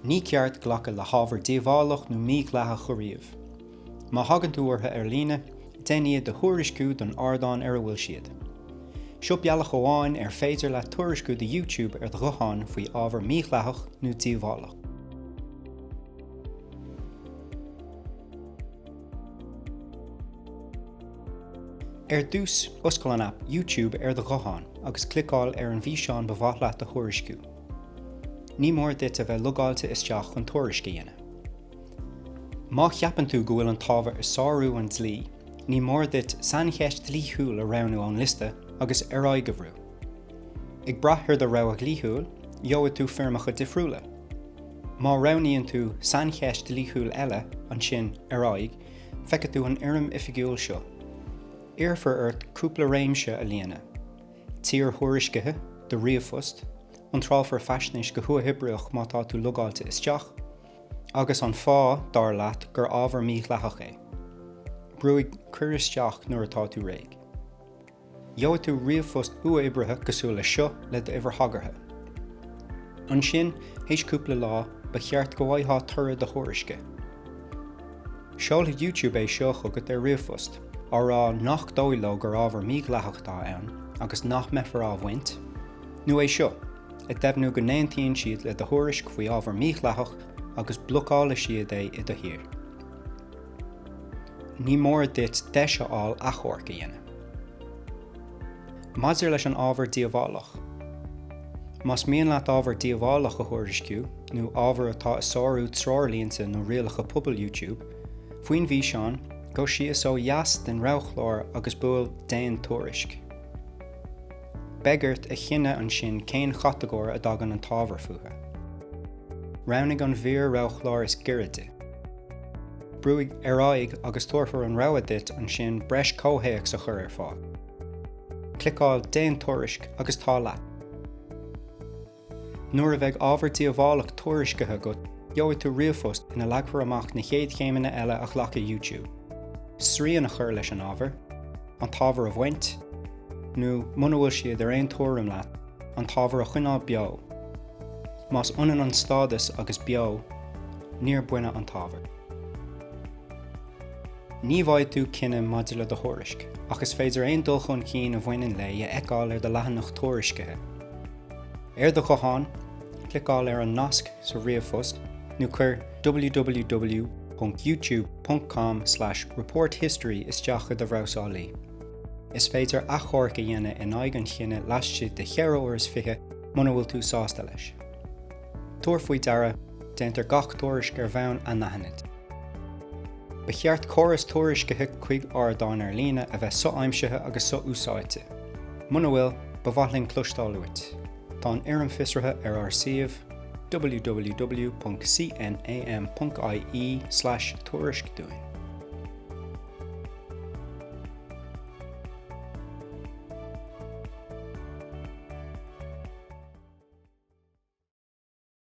Ní ceart glacadh le hábhar díobhálach nó mídhleathach ariamh. Má thagann tú orthu ar líne, déan iad a thuairisciú don ardán ar a bhfuil siad. Seo bealach amháin ar féidir leat tuairisciú do YouTube ar do ghuthán faoi ábhar mídhleathach nó díobhálach. Ar dtús, oscail an aip YouTube ar do ghuthán agus cliceáil ar an bhfíseán ba mhaith leat a thuairisciú. Ní mór duit a bheith logáilte isteach chun tuairisc a dhéanamh. Má cheapann tú go bhfuil an t-ábhar ag sárú an dlí, ní mór duit saincheist dhlíthiúil a roghnú ón liosta agus Ar aghaidh a bhrú. Ag brath ar do rogha dhlíthiúil, gheobhaidh tú foirmeacha difriúla. Má roghnaíonn tú Saincheist dhlíthiúil eile, ansin Ar aghaidh, feicfidh tú an fhoirm oifigiúil seo. Iarrfar ort cúpla réimse a líonadh. Tír thuairiscithe, do ríomhphost, iontrálfar faisnéis go huathoibríoch má tá tú logáilte isteach, agus an fáth, dar leat, gur ábhar mídhleathach é. Brúigh Cuir isteach nuair atá tú réidh. Gheobhaidh tú ríomhphost uathoibrithe cosúil le seo le d'uimhir thagartha. Ansin, théis cúpla lá, ba cheart go bhfaightheá toradh do thuairisce. Seolfaidh YouTube é seo chugat ar ríomhphost, á rá nach dóigh leo gur ábhar mídhleathach atá ann agus nach mbeifear á bhaint, nó é seo, ag deimhniú go n-aontaíonn siad le do thuairisc faoi ábhar mídhleathach agus blocálfaidh siad é i do thír. Ní mór duit deis a fháil achomharc a dhéanamh. Maidir leis an ábhar díobhálach. Más mian leat ábhar díobhálach a thuairisciú, nó ábhar atá ag sárú treoirlínte nó rialacha pobail YouTube, faoin bhfíseán, gabh síos ó dheas den roghchlár agus buail Déan tuairisc. Beidh ort a chinneadh ansin cén chatagóir a dtagann an t-ábhar fúithi. Roghnaigh an mhír roghchláir is giorra di. Brúigh Ar aghaidh agus tabharfar an rogha duit ansin breis comhthéacs a chur ar fáil. Cliceáil Déan tuairisc agus tá leat! Nuair a bheidh ábhar díobhálach tuairiscithe agat, gheobhaidh tú ríomhphost ina leagfar amach na chéad chéimeanna eile a ghlacfaidh YouTube, srian a chur leis an ábhar, an t-ábhar a bhaint, nó, muna bhfuil siad ar aon tuairim leat, an t-ábhar a choinneáil beo. Más ionann an stádas agus beo, níor baineadh an t-ábhar. Ní bhfaighidh tú cinneadh maidir le do thuairisc, ach is féidir aon dul chun cinn a bhaineann léi a fheiceáil ar do leathanach tuairiscithe. Ar do ghuthán, cliceáil ar an nasc sa ríomhphost nó cuir www.youtube.com/reporthistory isteach i do bhrabhsálaí. Is féidir achomharc a dhéanamh in aghaidh an chinnidh laistigh de cheithre uair is fiche muna bhfuil tú sásta leis. Tabhair faoi deara, déantar gach tuairisc ar bhonn anaithnid. Ba cheart córas tuairiscithe chuig ardáin ar líne a bheith so-aimsithe agus so-úsáidte. Muna bhfuil, ba mhaith linn cloisteáil uait. Tá an fhoirm fiosraithe ar ár suíomh www.cnam.ie/tuairisc dúinn.